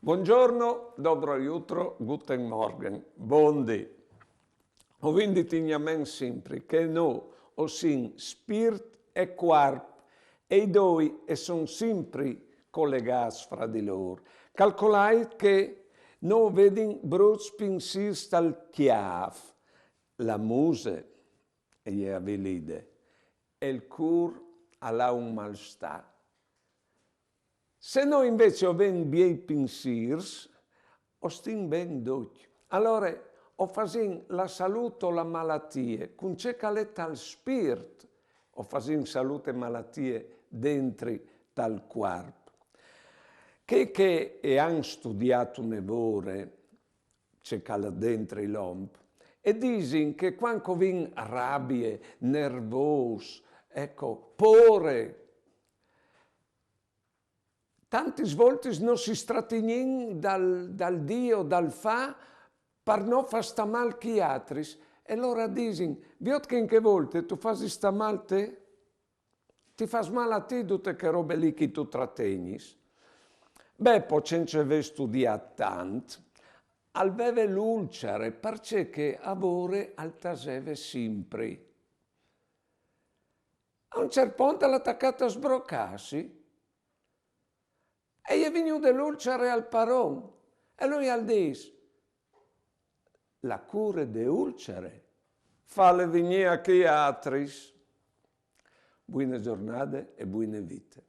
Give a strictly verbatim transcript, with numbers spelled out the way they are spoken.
Buongiorno, dobro jutro, guten Morgen, bondi. O vin di tignir a ment simpri che nô o sin spirt e cuarp, e i doi e son simpri colegâts fra di lôr. Calcolait che nô o vedin bruts pinsîrs tal cjâf, la muse e je avilide, e il cûr al à un malstâ. Se nô invezit o vin biei pinsîrs, o stin ben ducj. Alore, o fasìn la salût o la malatie, cun ce che al è tal spirt, o fasìn salût e malatie dentri tal cuarp. Chei che e àn studiât une vore ce che al à dentri l'om, e disin che cuant che o vin rabie, nervôs, eco, pôre, tantis voltis nô si strategnìn dal, dal dî o dal fâ par no fâ stâ mâl chei altris. E alore a disin: viôt che in chê volte tu fasis stâ mâl te, ti fâs mâl a ti dute chê robe li che tu trategnis. Bepo, cence vê studiât tant, al veve l'ulcere, parcè che a vore al taseve simpri. A un ciert pont al à tacât a sbrocâsi e i è vignude l'ulcere al paron. E lui al dîs: la cure de ulcere, fâle vignî a chei altris. Buine zornade e buine vite.